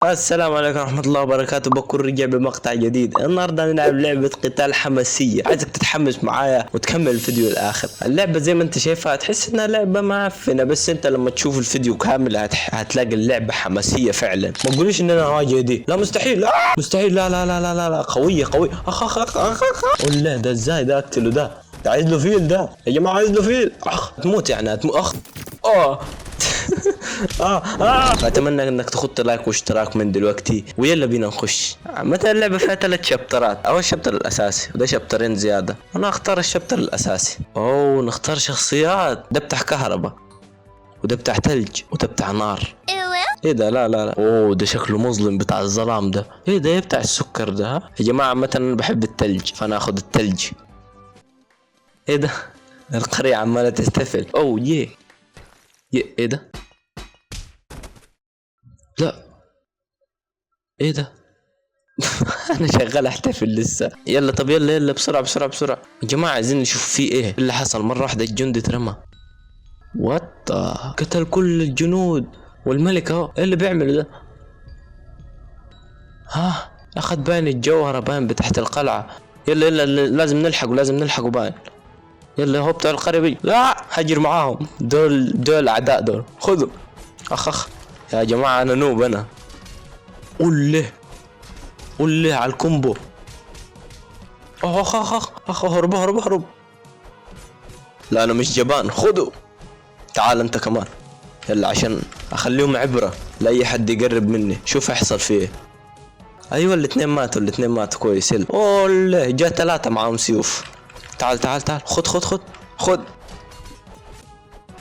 السلام عليكم ورحمة الله وبركاته. بكون رجع بمقطع جديد. النهارده هنلعب لعبة قتال حماسية، عايزك تتحمس معايا وتكمل الفيديو للآخر. اللعبة زي ما انت شايفها تحس انها لعبة معفنة، بس انت لما تشوف الفيديو كامل هتلاقي اللعبة حماسية فعلا. ما تقوليش ان انا هواجه دي، لا مستحيل، لا مستحيل، لا لا لا لا لا، لا. قوية قوية. اخ اخ اخ اخ اخ. قول له ده ازاي ده اقتله؟ ده عايز له فيل ده يا جماعة، عايز له فيل. اخ تموت يعني هتموت. اخ اه اه اه. فاتمنى انك تحط like واشتراك من دلوقتي، ويلا بينا نخش. مثلا اللعبة فيها ثلاث شابترات، اول chapter الاساسي وده شابترين زياده. انا اختار ال chapter الاساسي. اوه نختار شخصيات، ده بتاع كهرباء وده بتاع ثلج وده بتاع نار. ايه ده؟ لا لا لا، اوه ده شكله مظلم بتاع الظلام ده. ايه ده؟ ايه بتاع السكر ده؟ ها يا جماعه، عامة انا بحب الثلج فانا اخذ الثلج. ايه ده؟ القرية عمالة تحتفل. oh yeah yeah. ايه ده؟ لا ايه ده؟ انا شغال احتفل لسه. يلا طب يلا يلا بسرعة بسرعة بسرعة يا جماعة، عايزين نشوف في ايه اللي حصل. مرة واحدة الجندي اترمى. what؟ قتل كل الجنود والملك اهو. ايه اللي بيعمله ده؟ ها اخذ باين الجوهرة باين بتحت القلعة. يلا يلا لازم نلحقه، لازم نلحقه باين. يلا هو بتاع القرية بي. لا هجر معاهم، دول اعداء دول. خذوا. اخ اخ يا جماعة انا noob انا. قول له قول له على ال combo. اخ اخ اخ اخ، اهرب اهرب اهرب. لا انا مش جبان. خذوا، تعال انت كمان. يلا عشان اخليهم عبرة لاي حد يقرب مني. شوف يحصل فيه. ايوه الاثنين ماتوا، الاثنين ماتوا. كويس. يلا اوه جاء ثلاثة معاهم سيوف. تعال تعال تعال، خد خد خد خد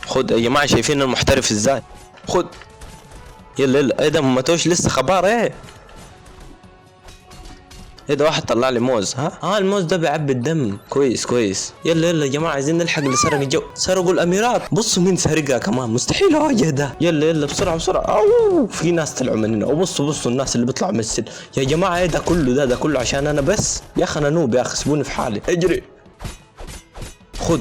خد. يا جماعة شايفين المحترف ازاي؟ خد يلا يلا. ايه ده؟ ما ماتوش لسه؟ خبار ايه؟ ايه ده؟ واحد طلع لي موز. ها اه الموز ده بيعبي الدم. كويس كويس. يلا يلا يا جماعة عايزين نلحق اللي سرق الجو. سرقوا الاميرات. بصوا مين سرقها كمان، مستحيل اواجه ده. يلا يلا بسرعة بسرعة. اوه في ناس طلعوا من هنا. وبصوا بصوا الناس اللي بيطلعوا من السلم يا جماعة. ايه ده كله؟ ده كله عشان انا بس يا اخي. انا noob يا اخي، سيبوني في حالي. اجري خد.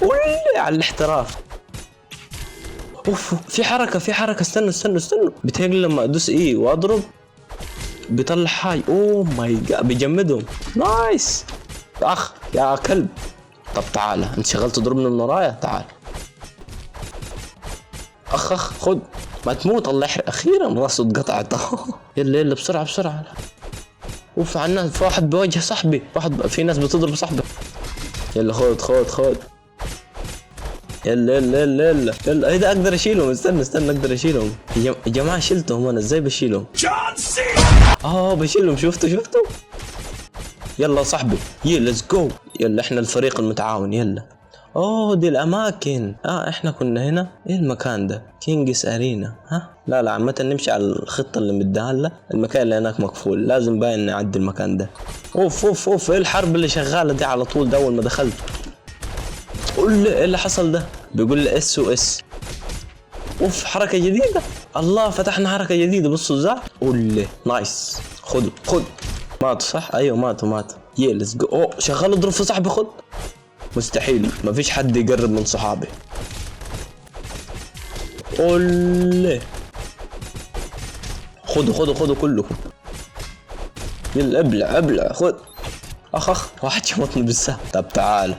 قول على الاحتراف. اوف في حركة في حركة. استنوا استنوا استنوا. بتهيألي لما ادوس E واضرب بيطلع حاجة. oh my god بيجمدهم. nice. اخ يا كلب. طب تعالى انت شغال تضربني من ورايا. تعال اخ اخ خد. ما تموت الله يحرق. اخيرا راسه اتقطعت. يلا يلا بسرعة بسرعة. اوف على الناس. في واحد بيواجه صاحبي، واحد في ناس بتضرب صاحبي. يلا خد خد خد. يلا يلا يلا يلا يلا. ايه ده؟ اقدر اشيلهم. استنى استنى اقدر اشيلهم يا جماعة. شلتهم انا. ازاي بشيلهم؟ اه بشيلهم. شفتوا شفتوا؟ يلا صاحبي yeah let's go. يلا احنا الفريق المتعاون. يلا. اوه دي الاماكن. احنا كنا هنا. ايه المكان ده؟ king's arena. ها لا لا عامة نمشي على الخطة اللي مديها لنا. المكان اللي هناك مقفول، لازم باين نعدي المكان ده. اوف اوف اوف ايه الحرب اللي شغالة دي على طول ده اول ما دخلت؟ قول لي ايه اللي حصل ده؟ بيقول لي S و S. اوف حركة جديدة. الله فتحنا حركة جديدة. بصوا ازاي. قول لي nice. خذوا خذ. ماتوا صح؟ ايوه ماتوا ماتوا. yeah let's go. اوه شغال اضرب في صاحبي. خذ. مستحيل ما فيش حد يقرب من صحابي. قول لي خذوا خذوا خذوا كلكم. يلا ابلع ابلع خذ. اخ اخ واحد شمطني بالسهم. طب تعال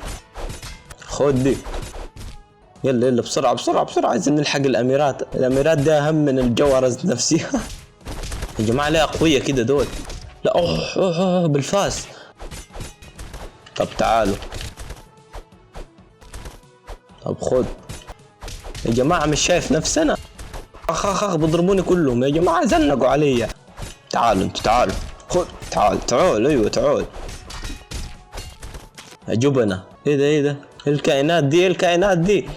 خذ دي. يلا يلا بسرعة بسرعة بسرعة، عايزين نلحق الأميرات. الأميرات دي أهم من الجوهرة نفسها. يا جماعة ليه أقوياء كده دول؟ لا أوه, أوه, أوه بالفاس. طب تعالوا. طب خد. يا جماعة مش شايف نفسنا. اخ اخ اخ بيضربوني كلهم يا جماعة، زنقوا علي. تعالوا انتوا تعالوا. خد تعال تعال. ايوه تعال يا جبنة. ايه ده؟ ايه ده؟ إيه الكائنات دي؟ ايه الكائنات دي؟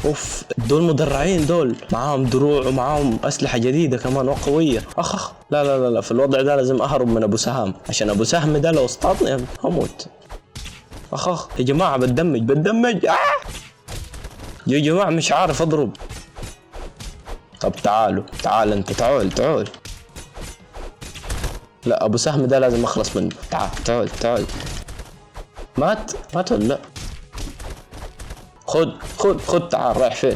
اوف دول مدرعين، دول معاهم دروع ومعاهم اسلحة جديدة كمان وقوية. اخ اخ لا لا لا لا، في الوضع ده لازم اهرب من ابو سهام، عشان ابو سهم ده لو اصطادني هموت. اخ اخ يا جماعة بتدمج بتدمج. آه! يا جماعة مش عارف اضرب. طب تعالوا تعال انت تعال تعال. لا ابو سهم ده لازم اخلص منه. تعال تعال تعال. مات مات ولا لا؟ خد خد خد. تعال رايح فين؟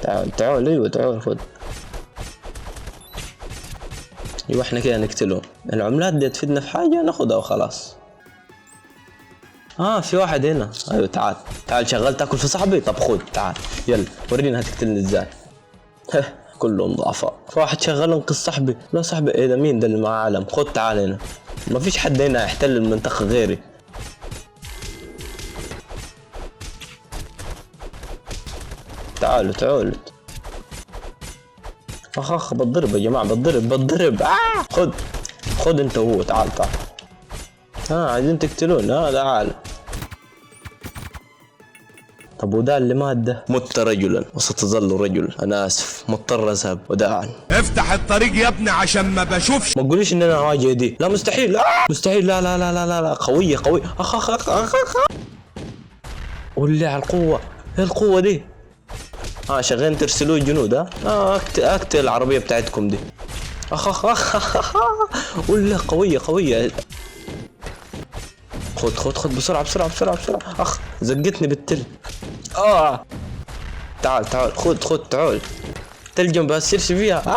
تعال تعال. ايوه تعال خد. يبقى احنا كده نقتلهم. العملات دي تفيدنا في حاجة، ناخدها وخلاص. في واحد هنا. ايوه تعال تعال، شغال تاكل في صاحبي؟ طب خد تعال، يلا ورينا هتقتلني ازاي. كلهم ضعفاء. في واحد شغال انقذ صاحبي. لا صاحبي ايه ده؟ مين ده اللي معاه علم؟ خد تعال هنا، ما فيش حد هنا يحتل المنطقة غيري. تعالوا تعالوا. اخ اخ بتضرب يا جماعة، بتضرب بتضرب. خد خد انت وهو، تعال تعال. عايزين تقتلون. تعال. طب وده اللي مات ده؟ مت رجلا وستظل رجلا. انا اسف، مضطر اذهب، وداعا. افتح الطريق يا ابني عشان ما بشوفش. ما تقوليش ان انا هواجه دي، لا مستحيل، لا مستحيل، لا لا لا لا لا، لا. قوية قوية. اخ اخ اخ اخ اخ. قول لي على القوة، ايه القوة دي؟ شغالين ترسلوه الجنود. ها؟ اقتل العربية بتاعتكم دي. اخ اخ اخ اخ، اخ. قول لي قوية قوية. خد خد خد بسرعة بسرعة بسرعة بسرعة. اخ زقتني بالتل. تعال تعال، خد خد تعال. تلجم بس فيها.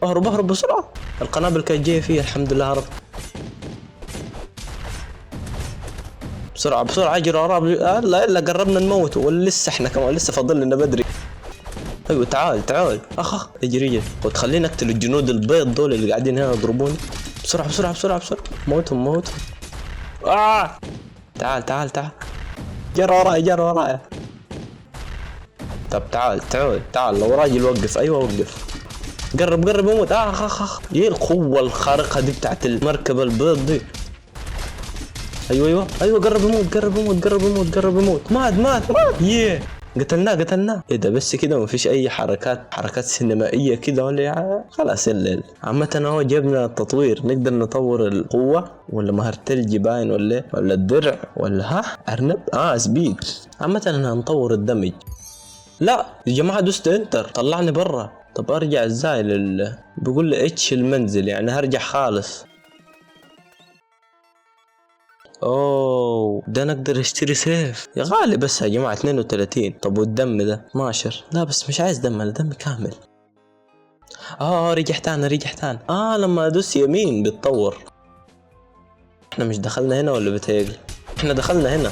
اهرب اهرب بسرعة. القنابل كانت جاية فيها، الحمد لله هربت. بسرعة بسرعة اجري وراه. لا الا قربنا نموت، ولا لسه احنا كمان لسه فاضل لنا بدري. ايوه تعال تعال. اخ اخ اجري اجري. خد خلينا اقتل الجنود البيض دول اللي قاعدين هنا يضربوني. بسرعة بسرعة بسرعة بسرعة. موتهم موتهم. تعال تعال تعال. جرى وراي جرى وراي. طب تعال تعال تعال، لو راجل وقف. ايوه وقف. قرب قرب يموت. اخ اخ اخ. ايه القوة الخارقة دي بتاعت المركبة البيض دي؟ ايوه ايوه ايوه، قرب يموت قرب يموت قرب يموت قرب يموت. مات مات مات. يه قتلناه قتلناه. ايه ده بس كده؟ ما فيش اي حركات سينمائية كده ولا يعني؟ خلاص الليل. عامة اهو جبنا التطوير، نقدر نطور القوة ولا مهارة ثلج باين ولا ايه؟ ولا الدرع ولا ها ارنب؟ speed. عامة احنا هنطور ال damage. لا يا جماعة دوست enter طلعني برا. طب ارجع ازاي بيقول لي H المنزل، يعني هرجع خالص. اوه ده انا اقدر اشتري سيف يا غالي بس يا جماعة 32. طب والدم ده 12. لا بس مش عايز دم، انا دمي كامل. رجع تاني رجع تاني. لما ادوس يمين بيتطور. احنا مش دخلنا هنا ولا بتهيألي؟ احنا دخلنا هنا.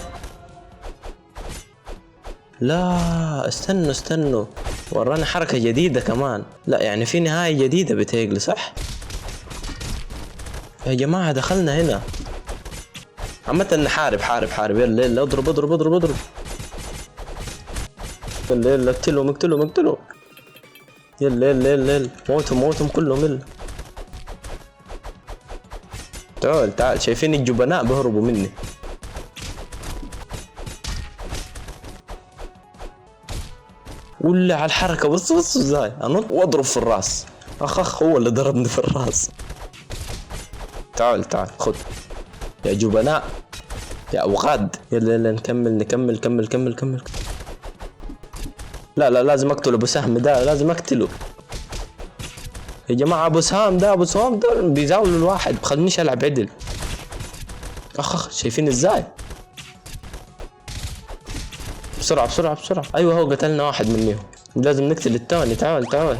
لا استنوا استنوا، ورانا حركة جديدة كمان. لا يعني في نهاية جديدة بتهيألي صح؟ يا جماعة دخلنا هنا. عامة نحارب حارب حارب. يلا يلا اضرب اضرب اضرب اضرب. يلا يلا اقتلهم اقتلهم اقتلهم. يلا يلا يلا يلا موتهم موتهم كلهم. يلا تعال تعال. شايفين الجبناء بيهربوا مني. ولا على الحركة، بص بص ازاي انط واضرب في الراس. اخ اخ هو اللي ضربني في الراس. تعال تعال خد يا جبناء يا اوغاد. يلا يلا نكمل نكمل كمل كمل كمل. لا لا لازم اقتله ابو سهم ده، لازم اقتله يا جماعة. ابو سهام ده، ابو سهام ده بيزاولوا الواحد، خلينيش العب عدل. اخ اخ شايفين ازاي؟ بسرعة بسرعة بسرعة. ايوه هو قتلنا واحد منهم، لازم نقتل الثاني. تعال تعال.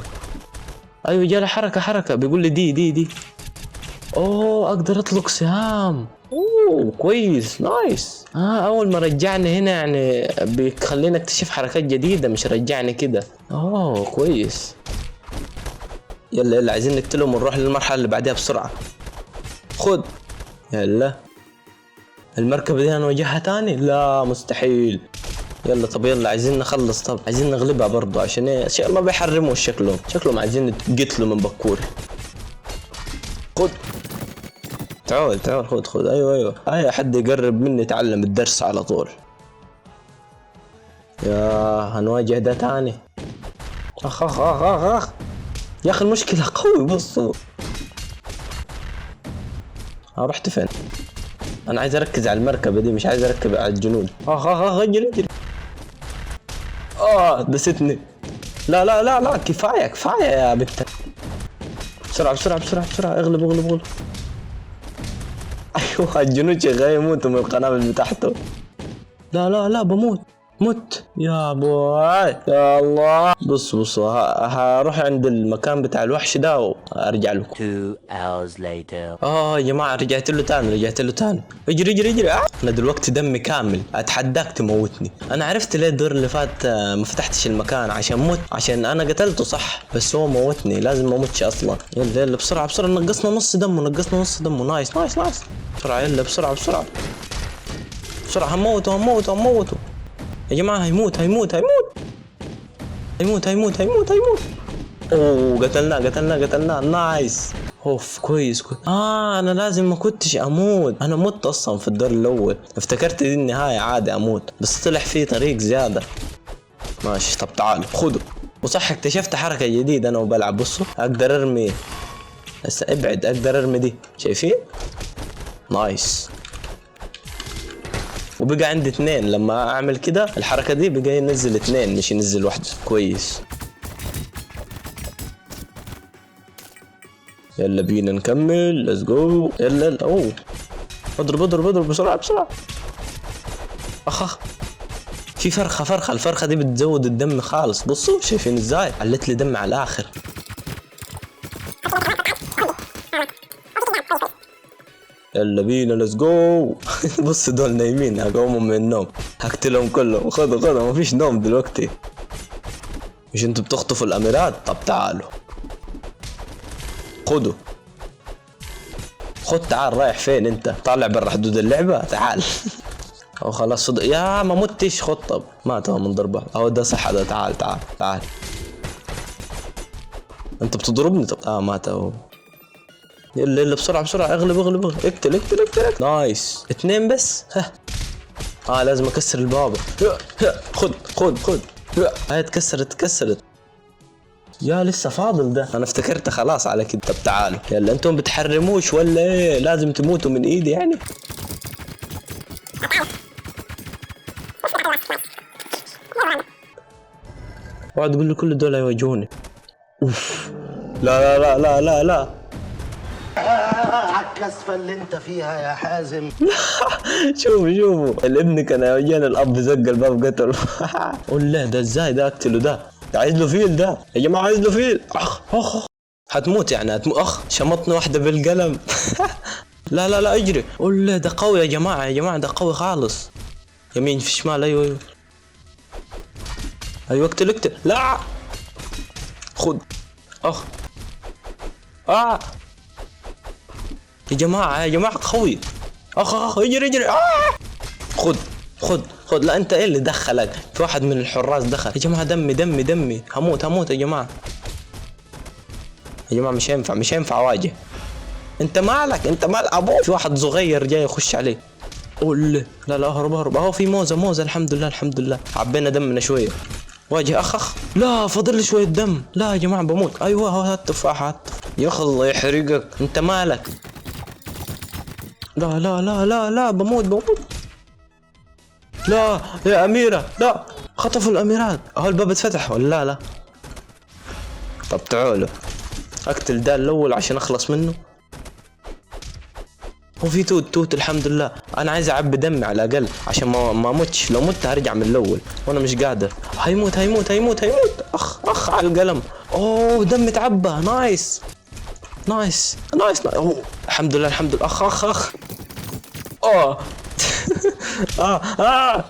ايوه جاله حركة حركة، بيقول لي دي دي دي. اوه اقدر اطلق سهام. اوه كويس nice. اول ما رجعنا هنا يعني بيخلينا اكتشف حركات جديدة، مش رجعني كده. اوه كويس. يلا يلا عايزين نقتلهم ونروح للمرحلة اللي بعدها بسرعة. خد يلا. المركبة دي هنواجهها تاني؟ لا مستحيل. يلا طب يلا عايزين نخلص. طب عايزين نغلبها برضو عشان ايه؟ عشان ما بيحرموا شكلهم، شكلهم عايزين يتقتلوا من بكور. خد تعال تعال خد خد. ايوه ايوه اي حد يقرب مني يتعلم الدرس على طول. يا هنواجه ده تاني. اخ اخ اخ اخ اخ يا اخي المشكلة قوي. بصوا رحت فين؟ انا عايز اركز على المركبة دي، مش عايز اركب على الجنود. اخ اخ اخ اجري اجري. دستني. لا لا لا لا كفاية كفاية يا بنت. بسرعة بسرعة بسرعة بسرعة اغلب اغلب اغلب. ايوه الجنود شغالين يموتوا من القنابل بتاعته. لا لا لا بموت. مت يا بوي، يا الله. بص بص، هروح عند المكان بتاع الوحش ده وارجع لكم. 2 hours later. يا جماعة رجعت له تاني، رجعت له تاني. اجري اجري اجري. انا دلوقتي دمي كامل، اتحداك تموتني. انا عرفت ليه الدور اللي فات ما فتحتش المكان، عشان مت، عشان انا قتلته صح، بس هو موتني، لازم ما اموتش اصلا. يلا يلا بسرعة بسرعة، نقصنا نص دمه، نقصنا نص دمه. nice nice nice. بسرعة يلا بسرعة بسرعة بسرعة، هموته هموته هموته يا جماعة، هيموت هيموت هيموت هيموت هيموت هيموت هيموت. اوه قتلناه قتلناه قتلناه. nice. اوف كويس كويس. انا لازم ما كنتش اموت، انا مت اصلا في الدور الاول، افتكرت دي النهاية عادي اموت، بس طلع في طريق زيادة. ماشي طب تعالوا خذوا. وصح اكتشفت حركة جديدة انا وبلعب، بصوا اقدر ارمي، بس ابعد، اقدر ارمي دي، شايفين؟ nice. وبقى عندي 2، لما اعمل كده الحركة دي بقى ينزل 2 مش ينزل واحدة. كويس. يلا بينا نكمل، let's go. يلا يلا. اوه اضرب اضرب اضرب بسرعة بسرعة. اخ اخ في فرخة، فرخة، الفرخة دي بتزود الدم خالص. بصوا شايفين ازاي؟ علت لي دم على الاخر. يلا بينا let's go. بص دول نايمين، هقومهم من النوم، هقتلهم كلهم. خذوا خذوا، مفيش نوم دلوقتي. مش انتوا بتخطفوا الاميرات؟ طب تعالوا خذوا. خد تعال، رايح فين انت؟ طالع برا حدود اللعبة، تعال. او خلاص صدق يا ما متش. خد طب مات هو من ضربة. اهو ده صح ده، تعال تعال تعال. انت بتضربني؟ طب مات اهو. يلا يلا بسرعة بسرعة، اغلب اغلب اغلب، اقتل اقتل اقتل اقتل. nice، 2 بس. ها. لازم اكسر البابا. خد خد خد. هاي اتكسرت اتكسرت. يا لسه فاضل ده، انا افتكرت خلاص على كده. طب تعالوا يلا، انتم بتحرموش ولا ايه؟ لازم تموتوا من ايدي يعني. اقعد اقول له كل دول هيواجهوني. اوف لا لا لا لا لا لا. على الكسفة اللي انت فيها يا حازم. شوفوا شوفوا الابن كان هيواجهني، الاب زق الباب قتله. قول له ده ازاي ده؟ اقتله ده، ده عايز له فيل ده يا جماعة، عايز له فيل. اخ اخ اخ هتموت يعني، هتموت. اخ شمطني واحدة بالقلم. لا لا لا اجري. قول له ده قوي يا جماعة، يا جماعة ده قوي خالص. يمين في شمال، ايوه ايوه ايوه، اقتل اقتل. لا خد. اخ يا جماعة يا جماعة قوي. اخ اخ اجري اجري. خد خد خد. لا انت ايه اللي دخلك؟ في واحد من الحراس دخل. يا جماعة دمي دمي دمي، هموت هموت يا جماعة. يا جماعة مش هينفع، مش هينفع اواجه. انت مالك، انت مال ابوك. في واحد صغير جاي يخش عليه. قول له لا لا اهرب اهرب. اهو في موزة موزة، الحمد لله الحمد لله، عبينا دمنا شوية. واجه اخ اخ. لا فاضل لي شوية دم. لا يا جماعة بموت. ايوه اهو هات التفاحة، هات التفاحة. يا اخي الله يحرقك، انت مالك؟ لا لا لا لا لا بموت بموت. لا يا أميرة لا، خطفوا الأميرات. أهو الباب اتفتح ولا لا؟ لا طب تعالوا أقتل ده الأول عشان أخلص منه. هو في توت توت الحمد لله. أنا عايز أعبي دمي على الأقل عشان ما أموتش. لو مت هرجع من الأول وأنا مش قادر. هيموت هيموت هيموت هيموت. أخ أخ على القلم. أوه دمي تعبى. nice nice nice. أوه الحمد لله الحمد لله. أخ أخ أخ. أوه.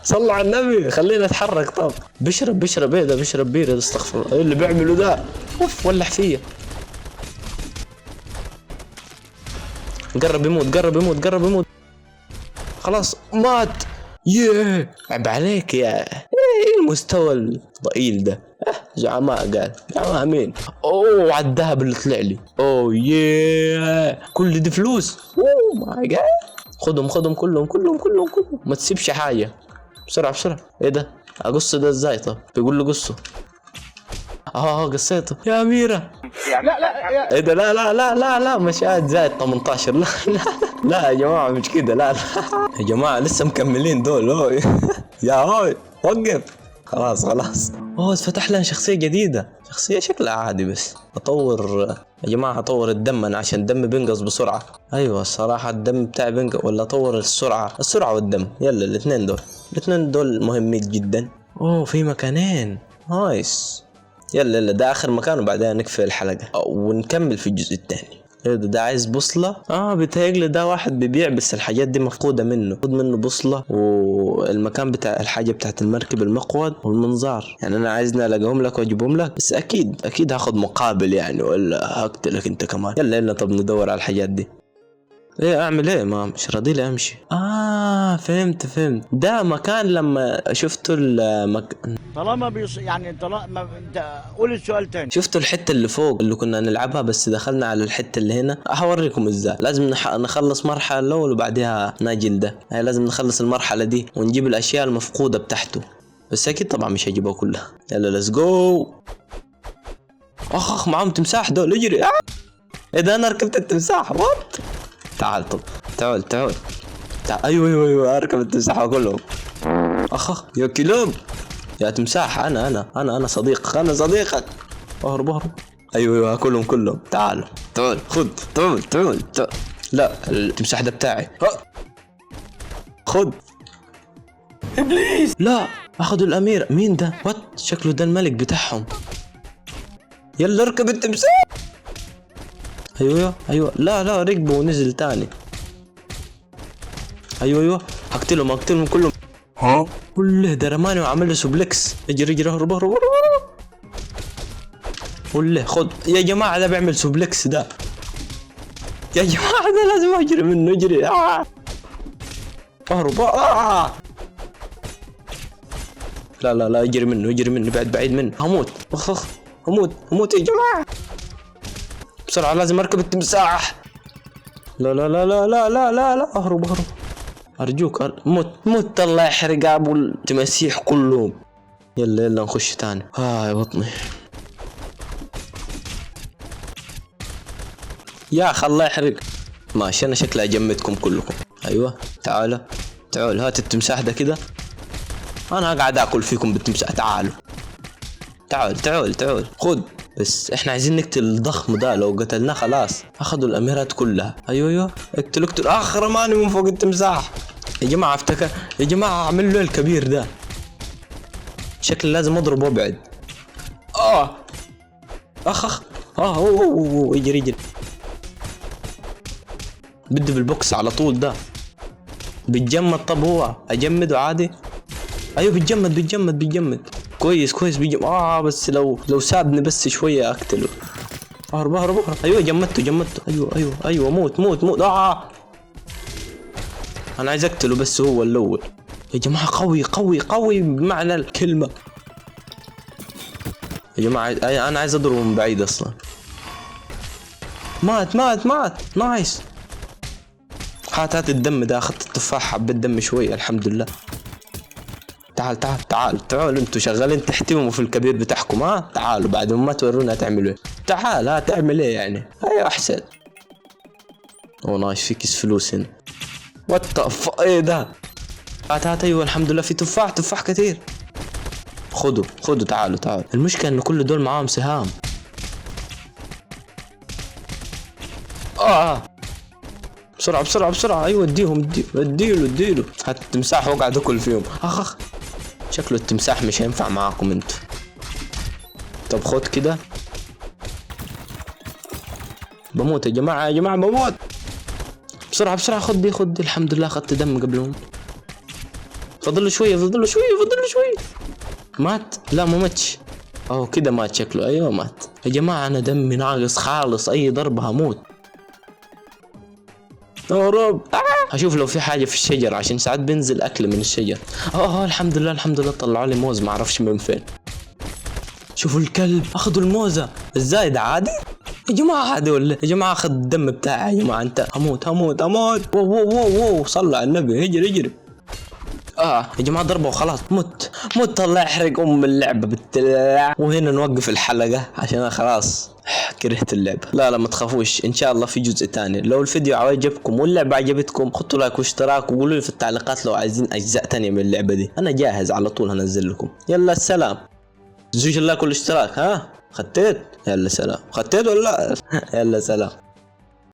صلوا على النبي، خلينا نتحرك. طب بشرب بشرب ايه ده؟ بشرب بيرة، استغفر الله، ايه اللي بيعمله ده؟ اوف ولع فيا. قرب يموت قرب يموت قرب يموت. خلاص مات. يه عيب عليك يا ايه المستوى الضئيل ده؟ زعماء قال زعماء مين؟ اوه على الذهب اللي طلع لي. اوه يه كل دي فلوس. oh my God. خدهم خدهم كلهم كلهم كلهم كلهم، ما تسيبش حاجة. بسرعة بسرعة. ايه ده؟ اقص ده ازاي؟ طب بيقول له قصه. قصيته يا أميرة. لا لا يا ايه ده؟ لا لا لا لا لا مش قاعد زائد 18. لا لا لا يا جماعة مش كده. لا لا يا جماعة لسه مكملين دول. هوي يا هوي وقف. خلاص خلاص. اوه اتفتح لنا شخصية جديدة، شخصية شكلها عادي بس. اطور يا جماعة، اطور الدم انا عشان الدم بينقص بسرعة. ايوه الصراحة الدم بتاعي بينقص، ولا اطور السرعة؟ السرعة والدم، يلا الاثنين دول، الاثنين دول مهمين جدا. اوه في مكانين، nice. يلا يلا ده اخر مكان وبعدين نقفل الحلقة ونكمل في الجزء الثاني. ايه ده عايز بوصلة؟ بيتهيألي ده واحد بيبيع بس الحاجات دي مفقودة منه. خد منه بوصلة والمكان بتاع الحاجة بتاعت المركب المقود والمنظار. يعني انا عايزني الاقيهم لك واجيبهم لك، بس اكيد اكيد هاخد مقابل يعني، ولا هقتلك انت كمان. يلا يلا طب ندور على الحاجات دي. ايه اعمل ايه؟ ما مش راضي لي امشي. فهمت فهمت. ده مكان لما شفتوا طالما يعني طالما انت قول السؤال تاني. شفتوا الحتة اللي فوق اللي كنا نلعبها، بس دخلنا على الحتة اللي هنا. هوريكم ازاي. لازم نخلص مرحلة الاول وبعدها ناجل ده. يعني لازم نخلص المرحلة دي ونجيب الاشياء المفقودة بتاعته، بس اكيد طبعا مش هجيبها كلها. يلا let's go. اخ اخ معاهم تمساح دول، اجري. ايه ده، انا ركبت التمساح، what؟ تعال طب تعال تعال تعال. ايوه ايوه ايوه اركب التمساح كلهم. اخ اخ يا كلاب يا تمساح، انا انا انا انا صديقك، انا صديقك. اهرب اهرب. ايوه ايوه كلهم كلهم. تعالوا تعال خد تعال تعال تعال. لا التمساح ده بتاعي. خد ابليس. لا اخذوا الامير. مين ده؟ what؟ شكله ده الملك بتاعهم. يلا اركب التمساح. ايوه ايوه. لا لا ركبه ونزل تاني. ايوه ايوه هقتلهم هقتلهم كلهم. ها؟ كله ده رماني وعمل له suplex. اجري اجري اهرب اهرب اهرب. كله خد يا جماعة، ده بيعمل suplex ده يا جماعة، ده لازم اجري منه. اجري. اهرب. لا لا لا اجري منه اجري منه، بعد بعيد منه. هموت اخ اخ هموت هموت يا جماعة. بسرعة لازم اركب التمساح. لا لا لا لا لا لا لا لا اهرب اهرب ارجوك. موت موت، الله يحرق ابو التماسيح كلهم. يلا يلا نخش تاني. يا بطني يا اخي، الله يحرق. ماشي انا شكلي اجمدكم كلكم. ايوه تعالوا تعالوا، هات التمساح ده كده، انا قاعد اكل فيكم بالتمساح. تعالوا تعال تعال تعال خد. بس احنا عايزين نقتل الضخم ده، لو قتلناه خلاص اخذوا الاميرات كلها. ايوه ايوه اقتل اقتل. اخ رماني من فوق التمساح يا جماعة. افتكر يا جماعة اعمل له الكبير ده، شكل لازم اضربه وابعد. اخ اخ هو اجري اجري. بدي بالبوكس على طول. ده بيتجمد. طب هو اجمده عادي؟ ايوه بيتجمد بيتجمد بيتجمد. كويس كويس بيجمد. بس لو سابني بس شوية اقتله. اهرب اهرب اهرب. ايوه جمدته جمدته. ايوه ايوه ايوه موت موت موت. انا عايز اقتله بس هو الاول يا جماعة. قوي قوي قوي بمعنى الكلمة يا جماعة. انا عايز اضربه من بعيد اصلا. مات مات مات. nice. هات هات الدم ده. اخذت التفاح، حبيت دم شوية الحمد لله. تعال تعال تعال تعالوا، انتوا شغالين تحتموا في الكبير بتاعكم. ها تعالوا بعد ما تورونا تعملوا ايه. تعال ها تعمل ايه يعني. ايوه احسن. oh nice، في كيس فلوس هنا. what ايه ده؟ هات هات. ايوه الحمد لله في تفاح، تفاح كثير. خدوا خدوا تعالوا تعالوا. المشكلة ان كل دول معاهم سهام. بسرعة بسرعة بسرعة. ايوه اديهم اديله اديله. هات التمساح واقعد اكل فيهم. اخ اخ شكله التمساح مش هينفع معاكم انتوا. طب خد كده. بموت يا جماعة يا جماعة بموت. بسرعة بسرعة خد دي خد دي. الحمد لله اخذت دم قبلهم. فاضل له شوية فاضل له شوية فاضل له شوية. مات؟ لا ما ماتش. كده مات شكله. ايوه مات يا جماعة. انا دمي ناقص خالص، اي ضربة هموت. اهرب. هشوف لو في حاجة في الشجر عشان ساعات بينزل اكل من الشجر. الحمد لله الحمد لله طلعوا لي موز ما اعرفش من فين. شوفوا الكلب اخذوا الموزة ازاي؟ ده عادي يا جماعة؟ عادي ولا يا جماعة؟ اخذ الدم بتاعي يا جماعة. انت هموت هموت هموت. wow wow wow wow صلى على النبي. اجري اجري. يا جماعة ضربة وخلاص. مت مت، الله يحرق ام اللعبة بالتلاع. وهنا نوقف الحلقة عشان انا خلاص كرهت اللعبة. لا لا ما تخافوش، ان شاء الله في جزء تاني. لو الفيديو عجبكم واللعبة عجبتكم حطوا like واشتراك، وقولوا لي في التعليقات لو عايزين اجزاء تانية من اللعبة دي. انا جاهز على طول هنزل لكم. يلا السلام. تنسوش ال like والاشتراك. ها خطيت؟ يلا سلام. خطيت ولا لا؟ يلا سلام.